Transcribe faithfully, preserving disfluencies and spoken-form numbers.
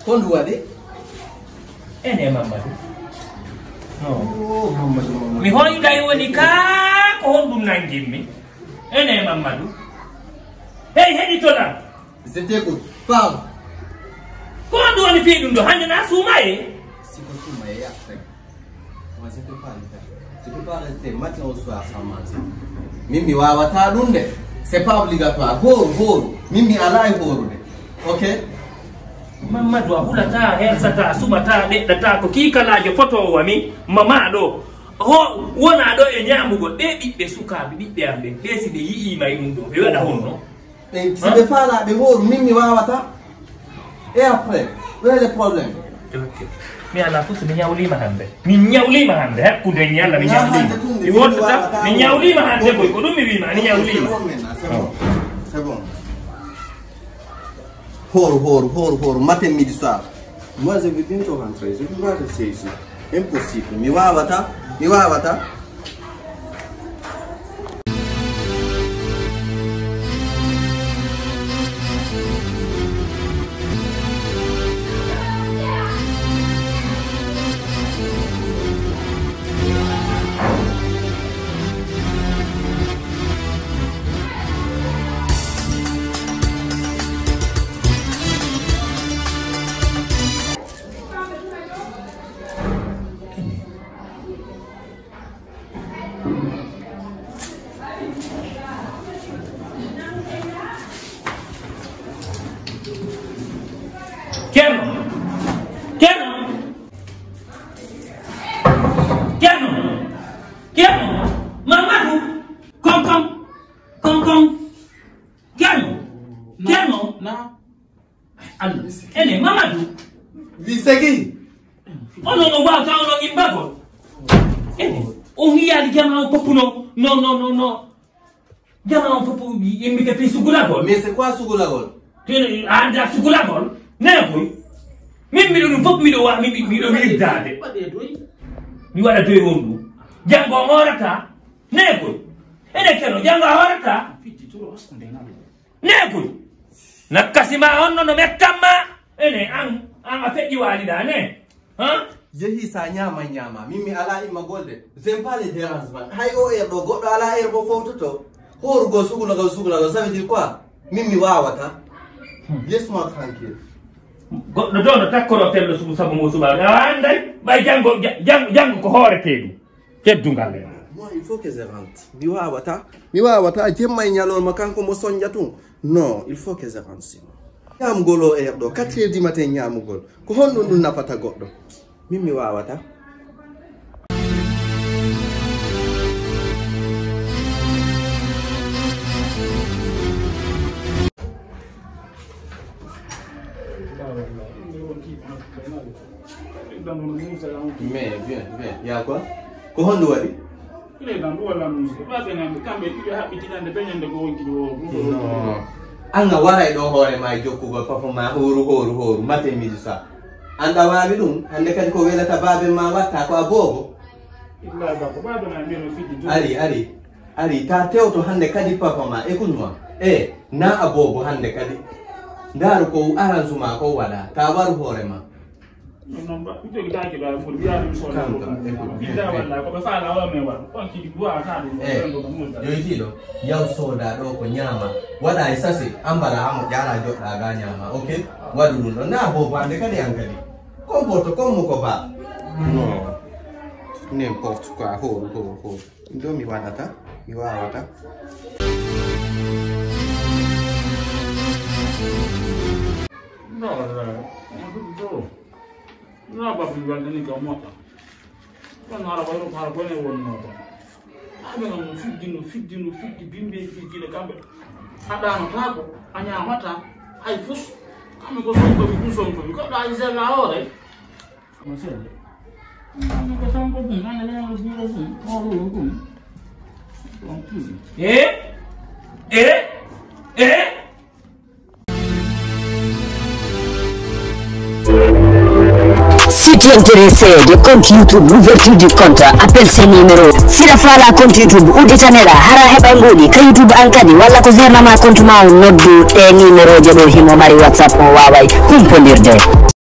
Ko ndu waɗi? Ene Mamadou. No. Oh, Mamadou, Mamadou. Mi hoyday woni kaa ko honɗum nangimmi. Ene Mamadou. Hey, heɗitoɗaa. Je t'écoute. Parle. Ko honɗum woni fii ɗum ɗo? Hannde na suumayee? Si ko suumayee, après. Moi, je peux pas le faire. Je peux pas rester matin au soir sans manger. Min mi waawataa ɗum de. C'est pas obligatoire. Hooru, hooru. Min mi alaa e hoorude. Ok? Mamadou, a hulataa, hersataa, sumataa, ɗeɗɗataa. Ko kiikalaajo fotoowo mi, mama ɗo. Ho, wonaa ɗo e ñaamugol. Ɓee ɓiɓɓe sukaaɓe, ɓiɓɓe am ɓe, ɓe si ɓe yi'iima e ɗum ɗo, ɓe waɗa honno? Ɓe, si ɓe faalaa ɓe hooru, min mi waawataa. Et après, où est le problème? Ok. Mi alaa fof so mi ñawliima hannde. Mi ñawliima hannde, hakkunde e Alla mi ñawliima. Mi wottata, mi ñawliima hannde koy, ko ɗum mi wiima, mi ñawliima. C'est bon maintenant, c'est bon. C'est bon. Hooru, hooru, hooru, hooru, matin, midi, soir. Moi, je veux bientôt rentrer, je peux pas rester ici. Impossible. Mi waawataa, mi waawataa. Ceerno! Ceerno! Ceerno! Ceerno! Mamadou! Koŋ-koŋ! Koŋ-koŋ! Ceerno! Ceerno! Na? Allah. Ene, Mamadou. Wi segi. Onon o waawata onon imbagol. Ene, on yiyaali jama on fof no, no, no, no, no. Jama on fof imbike fii sugulagol. Mais c'est quoi sugulagol? Tene, a anndaa sugulagol? Neegoy. Min miɗo ɗum fof miɗo wa-, mi, mi, miɗo wirdaade. Mi waɗa doy on ɗum. Janngo on hoorata. Neegoy. Ene keno, janngo a hoorata. Neegoy. Nakkasi ma on no, no mettan ma. Ene, an, an a feƴƴi waaliɗaa ne. Han? Yehi sa ñaama, ñaama. Min mi alaa immagol de. J'aime pas les dérangements. Hay o heure ɗo, goɗɗo alaa heure mo fowtoto. Hoorugol sugulagol, sugulagol, ça veut dire quoi? Min mi waawata. Laisse-moi tranquille. Goɗɗo ɗo no takkoro tello sugu sabu mo suɓaade. A annday? Ɓay janngo, ja-, janngo, janngo ko hooretee ɗum. Teddungal e ma. Moi, il faut que je rentre. Mi waawata. Mi waawata. Jemma e ñalorma kanko mo soñja tun. Non, il faut que je rentre sinon. Ñaamugol o heure ɗo, quatre heures du matin ñaamugol. Ko honɗum ɗum nafata goɗɗo? Min mi waawata. Mais bien, bien. Y a quoi? Ko honɗum waɗi? Président, ɗum walla noon so ɓaaɓe nan kamɓe ɗiɓe haɓɓitinande ɓe ñande ko wonkii o. Non. An a waray ɗo hoore ma e jokkugol papa ma hooru, hooru, hooru, matin, midi, soir. An ɗa waawi ɗum? Hannde kadi ko welata baabe ma watta ko a boobo. Ibrahima ko baabe ma mbiyen o fiddi to. Ari, ari. Ari, ta tewto hannde kadi papa ma, écoute-moi. E, na a boobo hannde kadi. Ndaaru ko arrangement ko waɗa, ta waru hoore ma. Non, non, ba, mi jogi daaki ba, foti wiyaade mi soodee. Kanka, ɗum. Écoute, bidda walla ko ɓe faala o men waɗa. On kidi duwa ka ɗum. Eh, ɗum ɗum ɗum. Joytiiɗo, yaw sooda ɗo ko ñaama. Waɗa e sasi, ambala amo ƴaara joɗɗa ga ñaama. Ok? Waɗu ɗum ɗo. Na boobo hannde kadi an kadi. Comporte comme ko ba. Non. N'importe quoi. Ho, ho, ho. Ɗum ɗo mi waɗata, mi waawata. Non, non, non. Non, ba mi waɗani ka moƴƴa. Ɗon hara ko, hara ko ne woni moƴƴa. Haa ɓe ngam no fiddi, no fiddi, no fiddi, bimbe fiddi le kamɓe. A ɗaanotaako, a ñaamataa, hay fus. Kamɓe ko sonko ɓe, ɗum sonko ɓe. Ko ɗa ay sella hoore. Ko sella. Kamɓe ko sonko ɗum, an e leñol buuro ɗum, hoore ɗum. Eh? Eh? Eh? Site Intéressé de compte YouTube, l'ouverture du compte, appel ces numéros. Sira fala compte YouTube, udditaneɗa, hara heɓa ngoɗi ka YouTube an kadi, walla ko gouvernement compte ma o noddu ɗe numéro je ɗo himo mari WhatsApp o wawai humpondirde.